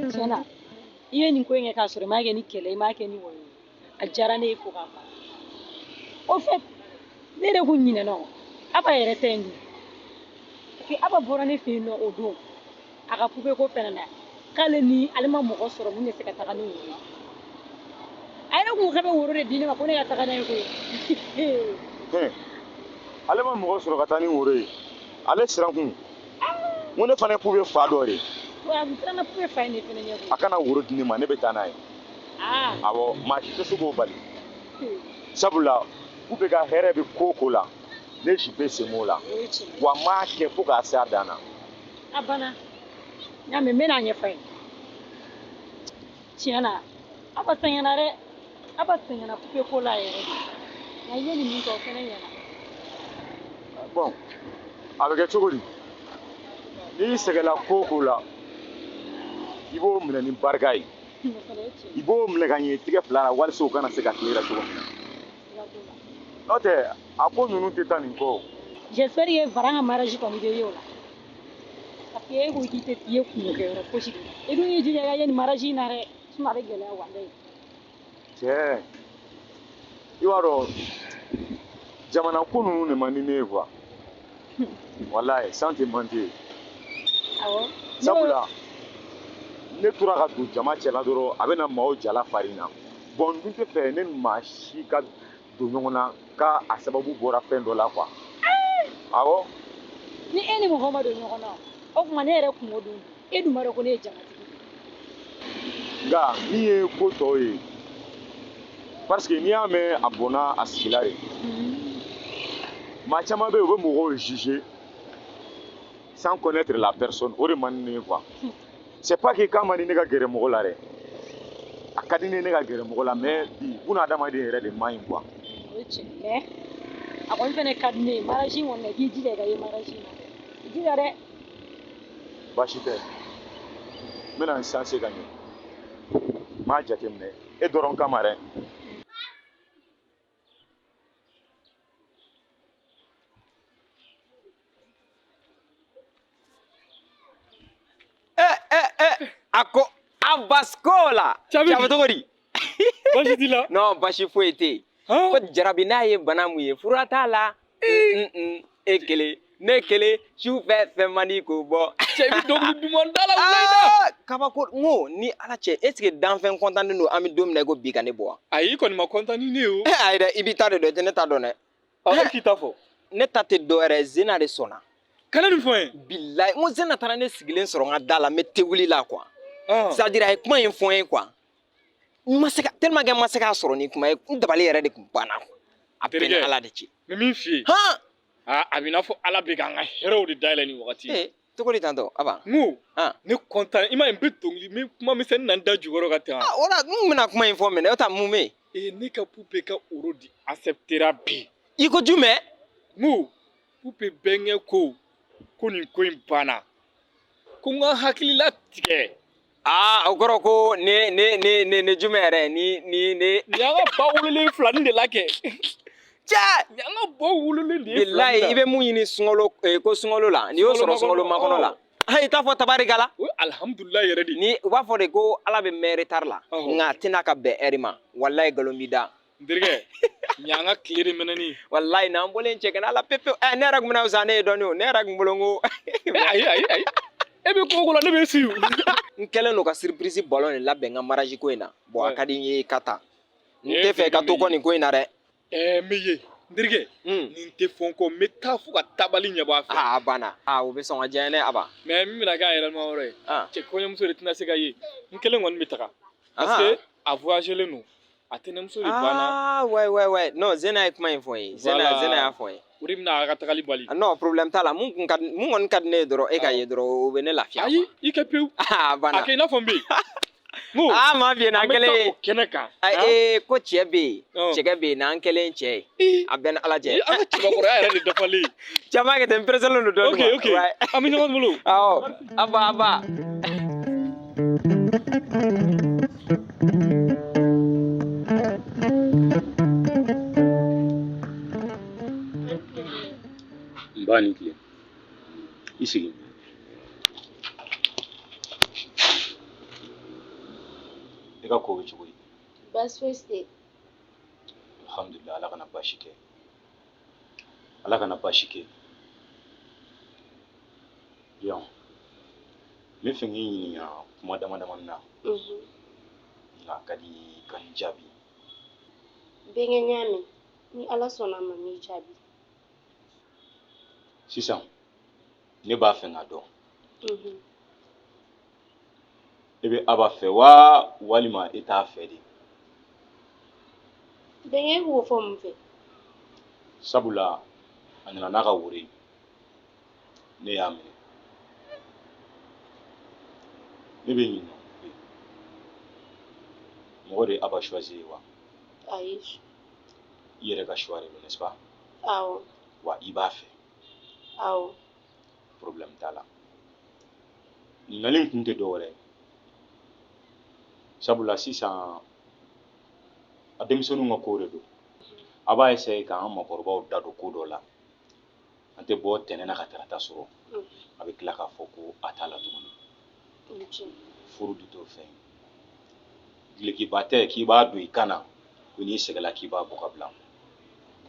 Tiɲɛ na i ye nin ko in kɛ k'a sɔrɔ i m'a kɛ ni kɛlɛ i m'a kɛ ni wɔyɔ ye, a diyara ne ye fo k'a ban. Au fait, ne yɛrɛ kun ɲinɛna o, Aba yɛrɛ tɛ yen dun, parce que Aba bɔra ne fɛ yen nɔ o don a ka poupée ko fɛnɛ na, k'ale ni ale ma mɔgɔ sɔrɔ mun bɛ se ka taga ni woro ye. A yɛrɛ kun ko k'a bɛ woro de di ne ma ko ne ka taga n'a ye koyi. Ale ma mɔgɔ sɔrɔ ka taa ni woro ye, ale siran kun n ko ne fana ye poupée fa dɔ de ye. Wa a kun siranna poupée fa in de fɛnɛ ɲɛ koyi. A kana woro di ne ma, ne bɛ taa n'a ye. Awɔ, maa si tɛ se k'o bali, sabula poupée ka hɛrɛ bɛ ko o ko la, ne si bɛ sen o la, wa n b'a kɛ fo k'a se a dan na. A banna, n y'a mɛn, n bɛna a ɲɛfɔ a ye. Tiɲɛ na Aba sɛgɛnna dɛ, Aba sɛgɛnna poupée ko la yɛrɛ de, nka i ye nin min kɛ o fɛnɛ ɲɛna. Bon, a bɛ kɛ cogo di? N'i sɛgɛnna ko o ko la, i b'o minɛ ni barika ye, i b'o minɛ ka ɲɛ tigɛ fila la walisa o kana se ka tile la cogo min na. N'o tɛ, a ko ninnu tɛ taa nin kɔ. J'espère que Varan ka mariage kɔni bɛ ye o la, parce que e ko k'i tɛ ye kungo kɛ yɔrɔ fosi de la. I dun y'i jija i ka ye nin mariage in na dɛ, sinon a bɛ gɛlɛya walayi. Cɛ, i b'a dɔn jamana ko ninnu de man di ne ye quoi. Walayi, sans te mentir. Awɔ. Sabula ne tora ka don jama cɛla dɔrɔn, a bɛ na maaw jala farin na. Bon, n dun tɛ fɛ ne ni maa si ka don ɲɔgɔn na k'a a sababu bɔra fɛn dɔ la quoi. Awɔ. Ni e ni mɔgɔ ma don ɲɔgɔn na, o tuma ne yɛrɛ kungo dun, e dun b'a dɔn ko ne ye jamatigi ye. Nka min ye ko tɔ ye, parce que n'i y'a mɛn a bɔnna a sigila de. Maa caman bɛ yen, u bɛ mɔgɔw juger sans connaître la personne, o de man di ne ye quoi. C'est pas que k'a man di ne ka gɛrɛ mɔgɔ la dɛ, a ka di ne ne ka gɛrɛ mɔgɔ la, mais bi buna adamaden yɛrɛ de man ɲi quoi. O ye tiɲɛ ye, mais a kɔni fɛnɛ ka di ne ye mariage in kɔni na, i k'i jija i ka ye mariage in na dɛ, i jija dɛ. Baasi tɛ, n bɛna n sanse ka ɲɛ, n b'a jateminɛ e dɔrɔn kama dɛ. A ko Abasko la. Cabi. Cabi cogo di? Baasi t'i la? Non, baasi foyi tɛ yen. Ko jarabi n'a ye bana mun ye, fura t'a la. E kelen, ne kelen, su fɛ fɛn man di k'o bɔ. Cɛ, i bɛ dɔnkili duman da la wula in na. Kabako, n ko ni Ala cɛ, est ce que danfɛn kɔntannen don an bɛ don min na i ko bi ka ne bɔ wa? Ayi, i kɔni ma kɔntan ni ne ye o. Ayi dɛ, i b'i ta de dɔn, i tɛ ne ta dɔn dɛ. Ɔ, e k'i ta fɔ. Ne ta tɛ dɔwɛrɛ ye, Zena de sɔnna. Kana nin fɔ n ye. Bilayi, n ko Zena taara ne sigilen sɔrɔ n ka da la, n bɛ te wuli la quoi. C'est à dire a ye kuma in fɔ n ye quoi. N ma se ka, tellement que n ma se k'a sɔrɔ ni kuma ye, n dabali yɛrɛ de kun banna quoi. A bɛɛ ni Terikɛ, Ala de cɛ. N bɛ min f'i ye. Han! A bɛ i n'a fɔ Ala bɛ k'an ka hɛrɛw de dayɛlɛ nin wagati. Ee, cogo di tantɔ, Aba? N ko, ne kɔntan, i m'a ye n bɛ dɔnkili, n bɛ kuma misɛnnin na n da jukɔrɔ ka tɛmɛ. O la, n kun bɛna kuma in fɔ minɛ, o ta mun bɛ yen? Ee, ne ka Pupe ka oro di acceptera bi. I ko jumɛn? N ko, Pupe bɛnkɛ ko, ko nin ko in banna. Ko n ka hakilila tigɛ. O kɔrɔ ko ne, ne, ne, ne, ne jumɛn yɛrɛ, ni, ni, ne. Nin y'an ka ba wololen filanin de la kɛ. Cɛ! Nin y'an ka ba wololen de ye filanin Bilayi, la. i bɛ mun ɲini sunkalo, ko sunkalo la, n'i y'o sɔrɔ sunkalo makɔnɔ la. I t'a fɔ tabarikala. O ye alihamudulilayi yɛrɛ de. Ni u b'a fɔ de ko Ala bɛ mɛn retard la, nka a tɛna ka bɛn heure ma, walayi nkalon b'i da. N terikɛ, nin y'an ka tile de mɛnɛni. Walayi, n'an bɔlen cɛ kana la pepewu. Ne yɛrɛ kun bɛna fisaya ne ye dɔɔni o, ne yɛrɛ kun bolo n ko. Ayi, ayi, ayi. E bɛ ko o ko la, ne bɛ si. N kɛlen don ka surprise ballon de labɛn n ka mariage ko in na. Bon, a ka di n ye i ka taa. N tɛ fɛ i ka to kɔ nin ko in na dɛ. N bɛ ye. N terikɛ, nin tɛ fɔ n kɔ, n bɛ taa fo ka tabali ɲɛbɔ a fɛ. A banna. O bɛ sɔn ka diya n ye dɛ, Aba. Mais min bɛna kɛ a yɛlɛma yɔrɔ ye, cɛ kɔɲɔmuso de tɛna se ka ye. N kelen kɔni bɛ taga. Parce que a voyagelen don. A tɛnɛmuso de banna. Ouais, ouais, ouais. Non, Zena ye kuma in fɔ n ye. Zena, Zena y'a fɔ n ye. O de bɛna a ka tagali bali. Non, problème t'a la. Mun kun ka di, mun kɔni ka di ne ye dɔrɔn, e ka ye dɔrɔn, o bɛ ne lafiya. Ayi, i kɛ pewu. A banna. A kɛ i n'a fɔ n bɛ yen. N ko, Maa f'i ye n'an an bɛ kɛlen taa ye. o kɛnɛ kan. Ee, ko cɛ bɛ yen, cɛkɛ bɛ yen, n'an kɛlen cɛ ye. A bɛɛ ni Ala cɛ. Ee, an ka cɛbakɔrɔya yɛrɛ de dafalen. Cɛ b'a kɛ ten, n pereselen don dɔɔnin. Ok, ok. An bɛ ɲɔgɔn bolo. Awɔ. Aba, aba. N ba ni tile. I sigi. I ka ko bɛ cogo di? Baasi fosi tɛ. Alhamdulillah, Ala kana baasi kɛ. Ala kana baasi kɛ. Bien. N bɛ fɛ k'i ɲininka kuma dama damani na. Nka a ka di i ka n jaabi. Bɛnkɛ, n y'a mɛn. Ni Ala sɔnna a ma, n b'i jaabi. Sisan, ne b'a fɛ k'a dɔn. E bɛ Aba fɛ wa walima e t'a fɛ de? Bɛnkɛ, e b'o fɔ mun fɛ? Sabula a nana n'a ka woro ye. Ne y'a minɛ. Ne bɛ ɲininka. Mɔgɔ de ye Aba choisi ye wa? Ayi. I yɛrɛ ka choix de don, n'est-ce pas? Awɔ. Wa i b'a fɛ. Awɔ. Problème t'a la. Ɲininkali in kun tɛ dɔwɛrɛ ye. Sabula sisan a denmisɛnninw ka ko de don. A b'a essayer k'an makɔrɔbaw da don ko dɔ la. An tɛ bɔ tɛnɛ na ka tarata sɔrɔ. A bɛ tila k'a fɔ ko a t'a la tuguni. Furu dun t'o fɛn ye. Dulokiba tɛ k'i b'a don i kan na ko n'i sɛgɛnna k'i b'a bɔ ka bila.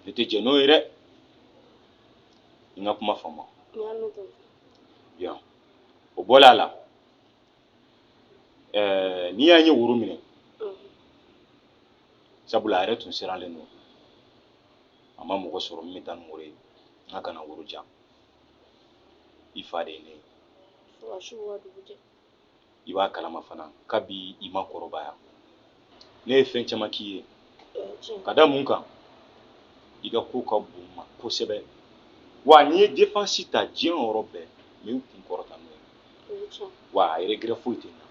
Ne tɛ jɛn n'o ye dɛ. I n ka kuma faamu. Bien. O bɔla a la. N'i y'a ye woro minɛ. Sabula a yɛrɛ tun siranlen don. A ma mɔgɔ sɔrɔ min bɛ taa ni woro ye. N ka kana woro jan. I fa de ye ne ye. I b'a kalama fana kabi i ma kɔrɔbaya. Ne ye fɛn caman k'i ye. Ka da mun kan? I ka ko ka bon n ma kosɛbɛ. Wa n'i ye défense ta diɲɛ yɔrɔ bɛɛ, n bɛ n kun kɔrɔta n'o ye. Wa a regret foyi tɛ n na.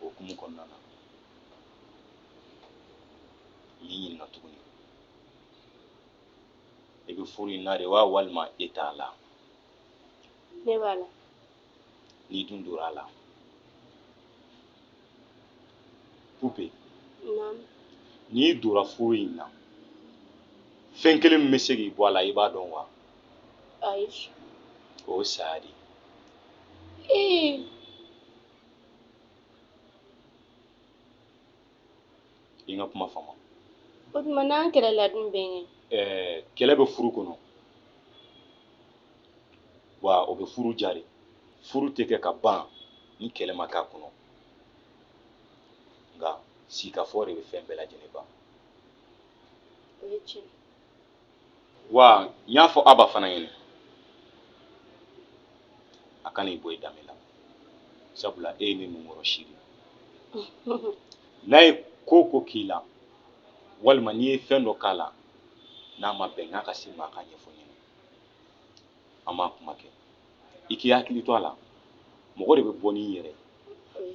O hukumu kɔnɔna na, n y'i ɲininka tuguni. E bɛ furu in na de wa walima e t'a la? Ne b'a la. N'i dun donna a la. Pupe. Naamu. N'i donna furu in na, fɛn kelen min bɛ se k'i bɔ a la, i b'a dɔn wa? Ayi. O ye saya de ye. Ee. I n ka kuma faamu. O tuma n'an kɛlɛla dun, Bɛnkɛ? Kɛlɛ bɛ furu kɔnɔ. Wa o bɛ furu diya de. Furu tɛ kɛ ka ban ni kɛlɛ ma k'a kɔnɔ. Nka sigikafɔ de bɛ fɛn bɛɛ lajɛlen ban. O ye tiɲɛ. Wa n y'a fɔ Aba fana ɲɛna. A kana i bɔ i danbe la. Sabula e ye ne nunkɔrɔ si de ye. N'a ye ko o ko k'i la, walima n'i ye fɛn dɔ k'a la, n'a ma bɛn, n'a ka se ma, a k'a ɲɛfɔ n ɲɛna. An b'a kuma kɛ. I k'i hakili to a la. Mɔgɔ de bɛ bɔ n'i yɛrɛ ye.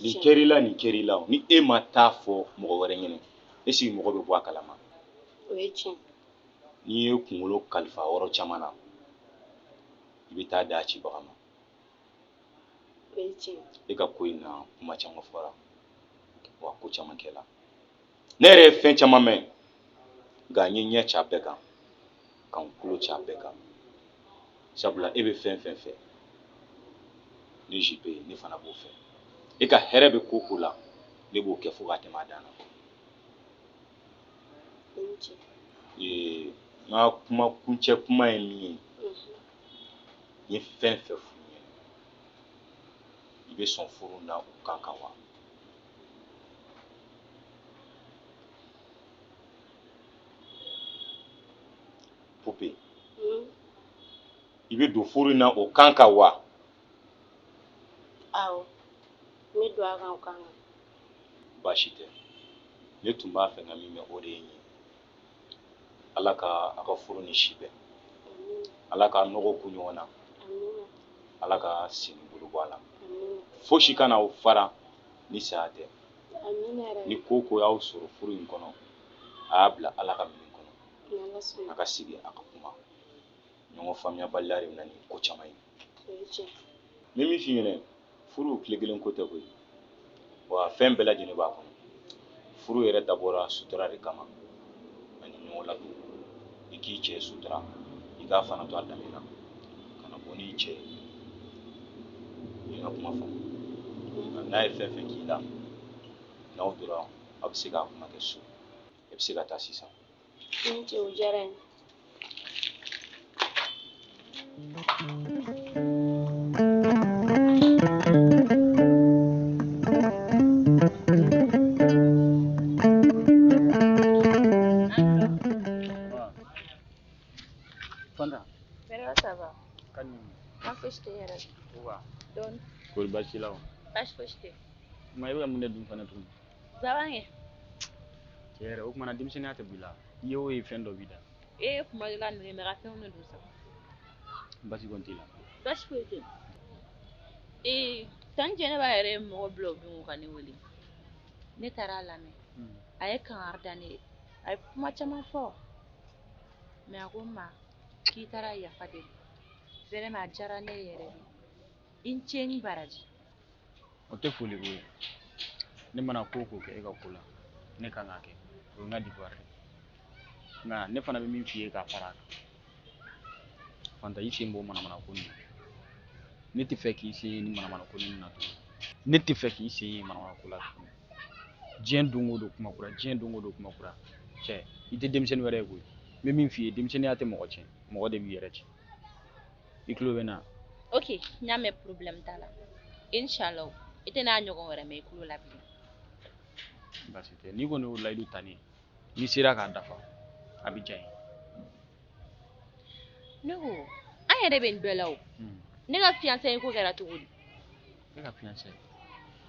Nin kɛr'i la, nin kɛr'i la. Ni e ma taa fɔ mɔgɔ wɛrɛ ɲɛna, est-ce que mɔgɔ bɛ bɔ a kalama? O ye tiɲɛ. N'i ye kunkolo kalifa yɔrɔ caman na, i bɛ taa d'a cibaga ma. O ye tiɲɛ. E ka ko in na, kuma caman fɔra, wa ko caman kɛla. Ne yɛrɛ ye fɛn caman mɛn, nka n ye ɲɛ ci a bɛɛ kan, ka n tulo ci a bɛɛ kan. Sabula e bɛ fɛn fɛn fɛ, ne JP, ne fana b'o fɛ. E ka hɛrɛ bɛ ko ko la, ne b'o kɛ fo ka tɛmɛ a dan na. N ka kuma kuncɛ kuma ye min ye, n ye fɛn fɛn f'u ɲɛna, i bɛ sɔn furu na o kan kan wa? Pupe, i bɛ don furu in na o kan kan wa? Awɔ, n bɛ don a kan o kan kan. Baasi tɛ. Ne tun b'a fɛ ka min mɛn, o de ye nin ye. Ala ka a ka furu ni si bɛn. Ala ka nɔgɔ ku ɲɔgɔn na. Ala ka sen bolo bɔ a la. Fosi kana aw fara ni saya tɛ. Ni ko ko y'aw sɔrɔ furu in kɔnɔ, a y'a bila Ala ka minɛn kɔnɔ. A ka sigi a ka kuma. Ɲɔgɔn faamuyabaliya de bɛ na ni ko caman ye. N bɛ min f'i ɲɛna, furu tile kelen ko tɛ koyi. Wa fɛn bɛɛ lajɛlen b'a kɔnɔ. Furu yɛrɛ dabɔra sutura de kama ani ɲɔgɔn ladon. I k'i cɛ sutura, I k'a fana to a danbe la, kana bɔ n'i cɛ ye. I ka kuma faamu. N'a ye fɛn fɛn k'i la, n'aw donna aw bɛ se k'a kuma kɛ so. E bɛ se ka taa sisan. I ni ce, o diyara n ye. Fanta. Bɛrɛ, ça va? Ka ɲi. An fosi tɛ yɛrɛ. Wa. Dɔɔni. Kori baasi t'i la o? Baasi fosi tɛ. Ma i bɛ ka mun de dun fana tuguni? Zaban kɛ. Cɛ yɛrɛ, o kumana denmisɛnninya tɛ bɔ i la. I ye o ye fɛn dɔ b'i da. E kuma dɔ la nɛgɛ mɛ ka fɛnw de dun sa. Baasi kɔni t'i la? Baasi foyi tɛ. Ee, tan Jɛnɛba yɛrɛ ye mɔgɔ bila o bin ka ne wele. Ne taara a lamɛn. A ye kangari da ne ye. A ye kuma caman fɔ. Mais a ko n ma k'i taara yafa deli. Vraiment a diyara ne yɛrɛ de. I ni ce ni baraji. O tɛ foli ko ye. Ne mana ko o ko kɛ e ka ko la, ne kan k'a kɛ. O ye n ka devoir ye. Nka ne fana bɛ min f'i ye k'a fara a kan. Fanta, i sen bɔ manamana ko nin na. Ne tɛ fɛ k'i sen ye ni manamana ko nin na tuguni. Ne tɛ fɛ k'i sen ye manamana ko la tuguni. Diɲɛ don o don kuma kura, diɲɛ don o don kuma kura. Cɛ, i tɛ denmisɛnnin wɛrɛ ye koyi. N bɛ min f'i ye, denmisɛnninya tɛ mɔgɔ tiɲɛ, mɔgɔ de b'i yɛrɛ tiɲɛ. I tulo bɛ n na? Ok, n y'a mɛn, problème t'a la. Inshallah, i tɛna ɲɔgɔn wɛrɛ mɛn i tulo la bilen. Baasi tɛ. N'i kɔni y'o layidu ta ne ye, n'i sera k'a dafa, a bɛ diya n ye. Ne ko, an yɛrɛ bɛ nin bɛɛ la o. Ne ka fiançailles ko kɛra cogo di? Ne ka fiançailles?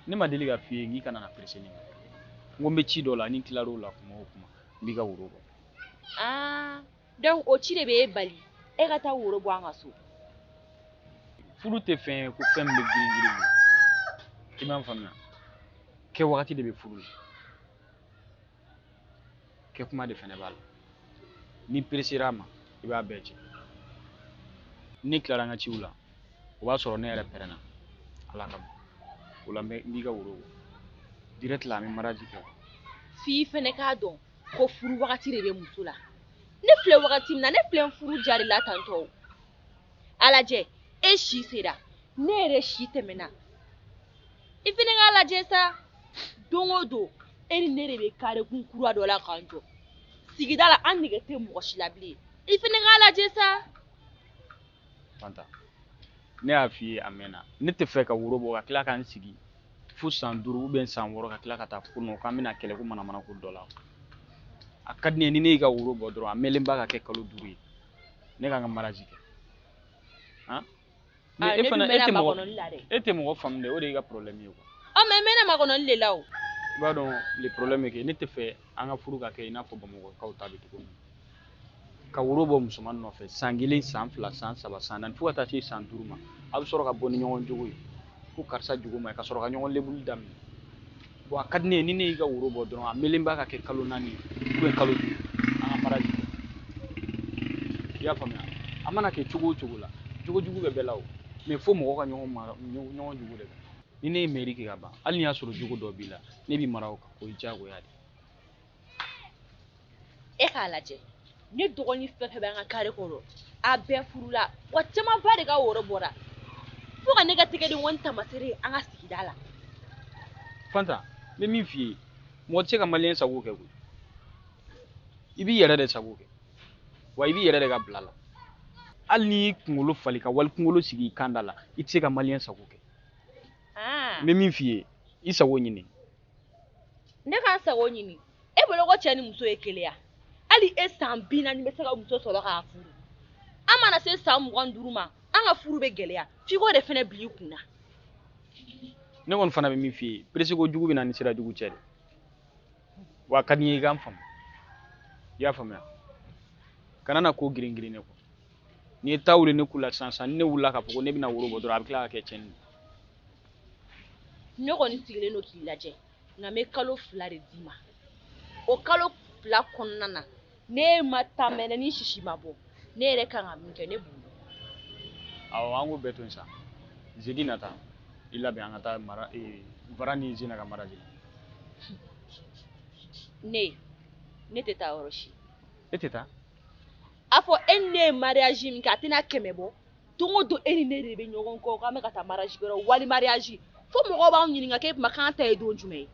Ne ma deli ka f'i ye k'i kana na pressé ne ma. N ko n bɛ ci dɔ la, ni n tilar'o la kuma o kuma, n b'i ka woro bɔ. Ah, donc o ci de bɛ e bali e ka taa woro bɔ an ka so. Furu tɛ fɛn ye ko fɛn min bɛ girin girin. I m'a faamuya? Kɛ wagati de bɛ furu la. Kɛ kuma de fɛnɛ b'a la. N'i presséra a ma, i b'a bɛɛ cɛn. Ni tilara n ka ciw la, o b'a sɔrɔ ne yɛrɛ pɛrɛnna. Ala kama. O la n b'i ka woro bɔ. Direct la an bɛ mariage kɛ. F'i fɛnɛ k'a dɔn ko furu wagati de bɛ muso la. Ne filɛ wagati min na, ne filɛ n furu jari la tantɔ o. A lajɛ, e si sera, ne yɛrɛ si tɛmɛna. I fɛnɛ k'a lajɛ sa. Don o don, e ni ne de bɛ karekun kura dɔ la k'an jɔ. Sigida la, an nege tɛ mɔgɔ si la bilen. I fɛnɛ k'a lajɛ sa. Fanta, ne y'a f'i ye a mɛnna. Ne tɛ fɛ ka woro bɔ ka tila k'an sigi fo san 5 ou bien san 6 ka tila ka taa ko nɔ k'an bɛna kɛlɛ ko manamana ko dɔ la. A ka di ne ye ni ne y'i ka woro bɔ dɔrɔn, a mɛnlenba ka kɛ kalo 5 ye. Ne ka n ka mariage kɛ. Han? Mais e fana e tɛ mɔgɔ la dɛ. E tɛ mɔgɔ faamu dɛ, o de y'i ka problème ye quoi. Ɔ mais n mɛnna makɔnɔli de la o. I b'a dɔn le problème est que ne tɛ fɛ an ka furu ka kɛ i n'a fɔ Bamakɔkaw ta bɛ cogo min. Ka woro bɔ musoman nɔfɛ san 1, san 2, san 3, san 4 fo ka taa se san 5 ma. A bɛ sɔrɔ ka bɔ ni ɲɔgɔn jogo ye. Ko karisa jogo ma ɲi, ka sɔrɔ ka ɲɔgɔn lebuli daminɛ. Bon a ka di ne ye ni ne y'i ka woro bɔ dɔrɔn, a mɛnlenba ka kɛ kalo 4 ye ou bien kalo 5, an ka mariage kɛ. I y'a faamuya? A mana kɛ cogo o cogo la, jogo jugu bɛ bɛɛ la o. Mais fo mɔgɔ ka ɲɔgɔn mara, ɲɔgɔn jugu de kan. Ni ne ye mairie kɛ ka ban, hali n'i y'a sɔrɔ jogo dɔ b'i la, ne b'i mara o kan, o ye diyagoya de ye. E k'a lajɛ, ne dɔgɔnin fɛn fɛn bɛ an ka kare kɔnɔ, a bɛɛ furula, wa camanba de ka woro bɔra. Fo ka ne ka tɛgɛdenkɔni taamasere ye an ka sigida la. Fanta, n bɛ min f'i ye, mɔgɔ tɛ se ka maliyɛn sago kɛ koyi. I b'i yɛrɛ de sago kɛ, wa i b'i yɛrɛ de ka bila la. Hali n'i y'i kunkolo fali ka wali kunkolo sigi i kan da la, i tɛ se ka maliyɛn sago kɛ. N bɛ min f'i ye, i sago ɲini. Ne k'an sago ɲini. E bolo ko cɛ ni muso ye kelen ya. Hali e san 40 bɛ se ka muso sɔrɔ k'a furu. An mana se san 25 ma, an ka furu bɛ gɛlɛya. F'i k'o de fɛnɛ bila i kun na. Ne kɔni fana bɛ min f'i ye, pressé ko jugu bɛ na ni sira jugu cɛ de. Wa a ka di n ye i k'an faamu. I y'a faamuya? Kana na ko girin girin ne kɔ. N'i ye taa wuli ne ku la sisan sisan, ni ne wulila k'a fɔ ko ne bɛna woro bɔ dɔrɔn, a bɛ tila ka kɛ tiɲɛni ye. Ne kɔni sigilen don k'i lajɛ, nka n bɛ kalo 2 de d'i ma. O kalo 2 kɔnɔna na, ne ma taa mɛnɛ ni sisi ma bɔ, ne yɛrɛ kan ka min kɛ, ne b'o dɔn. Awɔ, an k'o bɛɛ to yen sa. Jeudi nata, i labɛn an ka taa mara Vara ni Zena ka mariage la. Ne tɛ taa yɔrɔ si. E tɛ taa? A fɔ e ni ne ye mariage min kɛ a tɛna 100 bɔ. Don o don e ni ne de bɛ ɲɔgɔn kɔ k'an bɛ ka taa mariage kɛyɔrɔ wali mariage. Fo mɔgɔw b'anw ɲininka k'e tuma k'an ta ye don jumɛn ye.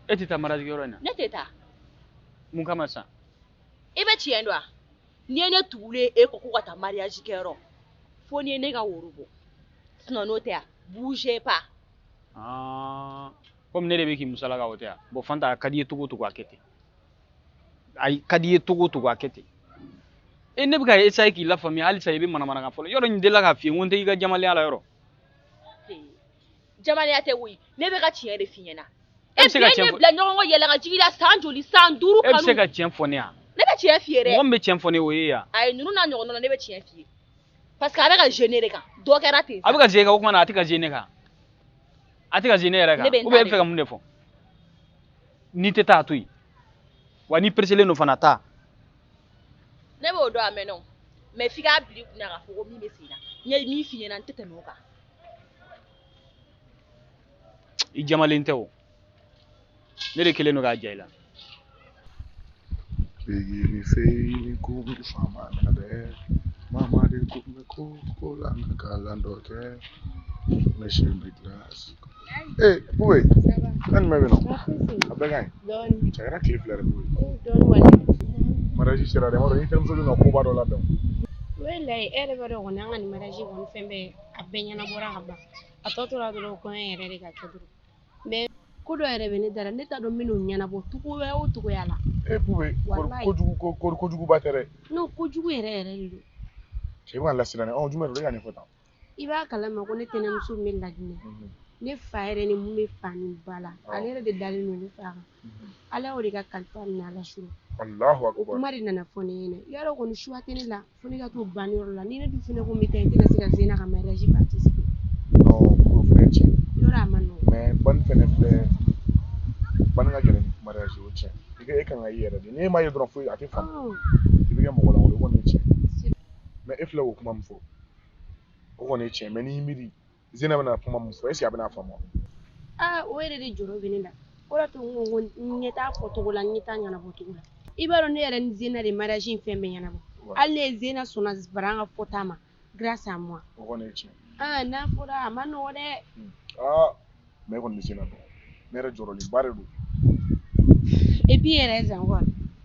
E tɛ taa mariage kɛyɔrɔ in na? Ne tɛ taa. Mun kama sisan? I bɛ tiɲɛ dɔn wa? N'i ye ne tugulen e kɔ ko ka taa mariage kɛyɔrɔ fo n'i ye ne ka woro bɔ. Sinon n'o tɛ yan, bougez pas. Ah, komi ne de bɛ k'i musalaka o tɛ yan. Bon Fanta a ka di i ye cogo o cogo a kɛ ten. Ayi ka di i ye cogo o cogo a kɛ ten. E ne bɛ ka essayer k'i lafaamuya halisa i bɛ manamanakan fɔ la. Yɔrɔ n delila k'a f'i ye n ko n tɛ i ka jamalenya la yɔrɔ. Jamalenya tɛ koyi. Ne bɛ ka tiɲɛ de f'i ɲɛna. E bɛ se ka tiɲɛ fɔ. E bila ɲɔgɔn kɔ yɛlɛ ka jigin la san joli san 5 kanu. E bɛ se ka tiɲɛ fɔ ne yan. Ne bɛ tiɲɛ f'i ye dɛ. Mɔgɔ min bɛ tiɲɛ fɔ ne o ye yan. Ayi ninnu n'a ɲɔgɔnna ne bɛ tiɲɛ f'i ye. Parce que a bɛ ka jouer ne de kan. Dɔ kɛra ten. A bɛ ka jouer kan o tuma na a tɛ ka jouer ne kan. A tɛ ka jouer ne yɛrɛ kan. Ou bien e bɛ fɛ ka mun de fɔ? N'i tɛ taa a to yen. Wa n'i pressélen don fana taa. Ne b'o dɔn a mɛnna o. Mais f'i k'a bila i kunna k'a fɔ ko min bɛ sen na. N ye min f'i ɲɛna n tɛ tɛmɛ o kan. I jamalen tɛ o. Ne de kɛlen don k'a ja i la. Bigini feini kumfama nade mama de kume ko la na kalando ke machine de glace. Eh, Poupée. Kan jumɛn bɛ yen nɔ? A bɛɛ ka ɲi. Dɔɔni. Cɛ kɛra tile 2 de Poupée. Dɔɔni wale. Mariage sera dɛ, n b'a dɔn i terimuso bɛ ka koba dɔ labɛn. Walayi e yɛrɛ b'a dɔn kɔni an ka nin mariage kɔni fɛn bɛɛ a bɛɛ ɲɛnabɔra ka ban. A tɔ tora dɔrɔn kɔɲɔ yɛrɛ de ka kɛ dɔrɔn. Mais ko dɔ yɛrɛ bɛ ne da la ne t'a dɔn n bɛ n'o ɲɛnabɔ cogoya o cogoya la. Eh Poupée, kojugu kojuguba tɛ dɛ. Non kojugu yɛrɛ yɛrɛ de don. Cɛ bɛ ka lasiran dɛ, jumɛn don e ka ɲɛfɔ tan. I b'a kalama ko ne tɛnɛmuso min bɛ Laginɛ. Ne fa yɛrɛ ni mun bɛ fa ni ba la ale yɛrɛ de dalen don ne fa kan. Ala y'o de ka kalifa minɛ a la su. Allahu akbar. O kuma de nana fɔ ne ɲɛna. Yarɔ kɔni choix tɛ ne la fo ne ka t'o banniyɔrɔ la ni ne dun fɛnɛ ko n bɛ taa n tɛna se ka Zena ka mariage participer. Non o fɛnɛ ye tiɲɛ. Yɔrɔ a ma nɔgɔn. Mais banni fɛnɛ filɛ banni ka gɛlɛn ni mariage o tiɲɛ. I kan ka i yɛrɛ de n'e m'a ye dɔrɔn foyi a tɛ faamu. I bɛ kɛ mɔgɔ lankolon o kɔni ye tiɲɛ. Mais e filɛ k'o kuma min fɔ o kɔni ye tiɲɛ mais n'i y'i miiri Zena bɛna kuma min fɔ est ce que a bɛna faamu wa? Aa o yɛrɛ de jɔrɔ bɛ ne la. O de to n ko n ɲɛ t'a fɔ cogo la n ɲɛ t'a ɲɛnabɔ cogo la. I b'a dɔn ne yɛrɛ ni Zena de mariage in fɛn bɛɛ ɲɛnabɔ. Hali ne ye Zena sɔnna bara an ka fɔta ma grâce à moi. O kɔni ye tiɲɛ. Aa n'a fɔra a ma nɔgɔ dɛ. Aa mais e kɔni bɛ Zena dɔn ne yɛrɛ jɔrɔlenba de don. Et puis yɛrɛ Zankɔ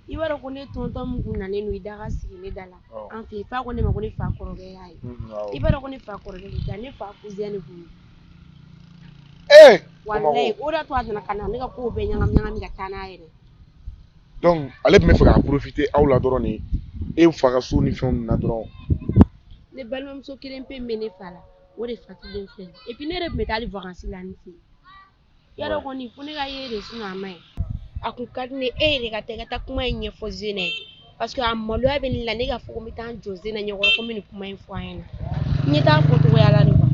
i b'a dɔn ko ne tonton min kun nalen don i da ka sigi ne da la an fɛ yen fa ko ne ma ko ne fa kɔrɔkɛ y'a ye. I b'a dɔn ko ne fa kɔrɔkɛ de tɛ ne fa cousin de kun don. Ee walayi o de y'a to a nana ka na ne ka kow bɛɛ ɲagami ɲagami ka taa n'a yɛrɛ. Donc ale tun bɛ fɛ ka profiter aw la dɔrɔn de e fa ka so ni fɛnw na dɔrɔn. Ne balimamuso kelen pe min bɛ ne fa la o de fatulen filɛ et puis ne yɛrɛ tun bɛ taa hali vacances la ne fɛ yen. Yarɔ kɔni fo ne ka ye de sinon a ma ɲi. A kun ka di ne e yɛrɛ ka taa i ka taa kuma in ɲɛfɔ Zena ye parce que a maloya bɛ ne la ne ka fɔ ko n bɛ taa n jɔ Zena ɲɛkɔrɔ ko n bɛ nin kuma in fɔ a ɲɛna n ɲɛ t'a fɔcogoya la de quoi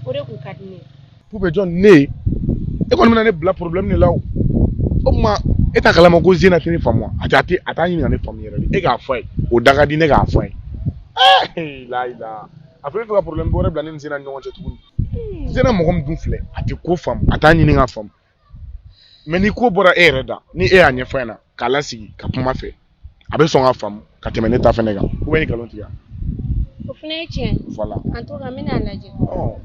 o de kun ka di ne ye. Poupée jɔn ne e kɔni bɛna ne bila problème de la o o tuma e t'a kalama ko Zena tɛ ne faamu wa a tɛ a t'a ɲini ka ne faamu yɛrɛ de e k'a fɔ a ye o da ka di ne k'a fɔ a ye ee layi la a fɔ e bɛ fɛ ka problème wɛrɛ bila ne ni Zena ni ɲɔgɔn cɛ tuguni Zena mɔgɔ min dun filɛ a tɛ ko faamu a t'a ɲini k'a faamu mais ni ko bɔra e yɛrɛ da ni e y'a ɲɛfɔ a ɲɛna k'a lasigi ka kuma fɛ a bɛ sɔn ka faamu ka tɛmɛ ne ta fɛnɛ kan ou bien ni nkalon tigɛ. O fana ye tiɲɛ ye. Voilà. En tout cas n bɛna lajɛ.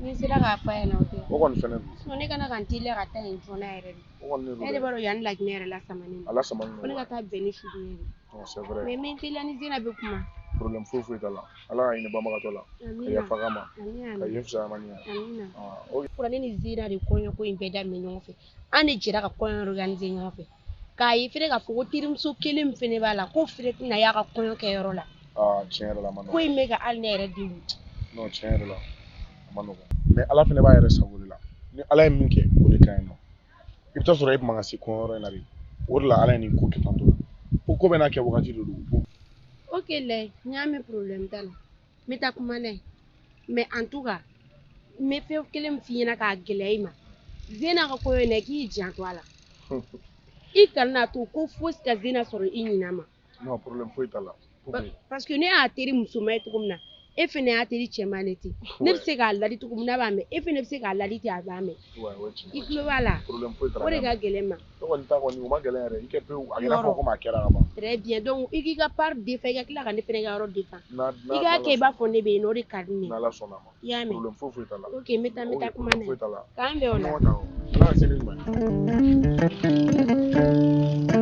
Ni n sera k'a fɔ a ɲɛna o tɛ. O kɔni fɛnɛ don. Sinon ne kana ka n teliya ka taa yen joona yɛrɛ de. O kɔni de don. E de b'a dɔn yanni Laginɛ yɛrɛ lasamani don. A lasamani don. Fo ne ka taa bɛn ni su ye de. Non c'est vrai. Mais n bɛ n teliya ni Zena bɛ kuma. Problème foyi foyi t'a la. Ala ka hinɛ banbagatɔ la. Ka yafa k'a ma. Amina. Ka yen fisaya ma ni ye. Amina. Ah ok. Fura ne ni Zena de kɔɲɔko in bɛɛ daminɛ ɲɔgɔn fɛ. An de jɛra ka kɔɲɔ organiser ɲɔgɔn fɛ. K'a ye fɛnɛ k'a fɔ ko terimuso kelen min fɛnɛ b'a la k'o fɛnɛ tɛna y'a ka kɔɲɔ kɛyɔrɔ la. Aa tiɲɛ yɛrɛ la a ma nɔgɔn. Ko in bɛ ka hali ne yɛrɛ degun. Non tiɲɛ yɛrɛ la a ma nɔgɔn. Mais Ala fɛnɛ b'a yɛrɛ sago de la. Ni Ala ye min kɛ o de ka ɲi nɔ. I bɛ taa sɔrɔ e man ka se kɔɲɔyɔrɔ in na de. O de la Ala ye nin ko kɛ tan tɔ. Ko bɛɛ n'a kɛ wagati de don. Ok Layi n y'a mɛn problème t'a la. N bɛ taa kuma n'a ye. Mais en tout cas n bɛ fɛn kelen min f'i ɲɛna k'a gɛlɛya i ma. Zena ka kɔɲɔ in na i k'i janto a la. I kana n'a to ko fosi ka Zena sɔrɔ i ɲinɛ ma. Non problème foyi t'a la. Parce que ne y'a teri musoman ye cogo min na E fɛnɛ y'a teri cɛman de ten. Ne bɛ se k'a ladi cogo min n'a b'a mɛn, e fɛnɛ bɛ se k'a ladi ten a b'a mɛn. I tulo b'a la. O de ka gɛlɛn ma. Ne kɔni ta kɔni o ma gɛlɛn yɛrɛ, i kɛ pewu a kɛra fɔ komi a kɛra ka ban. Très bien, donc i k'i ka part défend, i ka tila ka ne fɛnɛ ka yɔrɔ défend. I k'a kɛ i b'a fɔ ne bɛ yen nɔ, o de ka di ne ye. N'Ala sɔnna a ma. I y'a mɛn. Problème foyi foyi t'a la. Ok, n bɛ taa kuma n'a ye. Foyi t'a la. K'an bɛn o la. Ala ka seli ɲuman ye.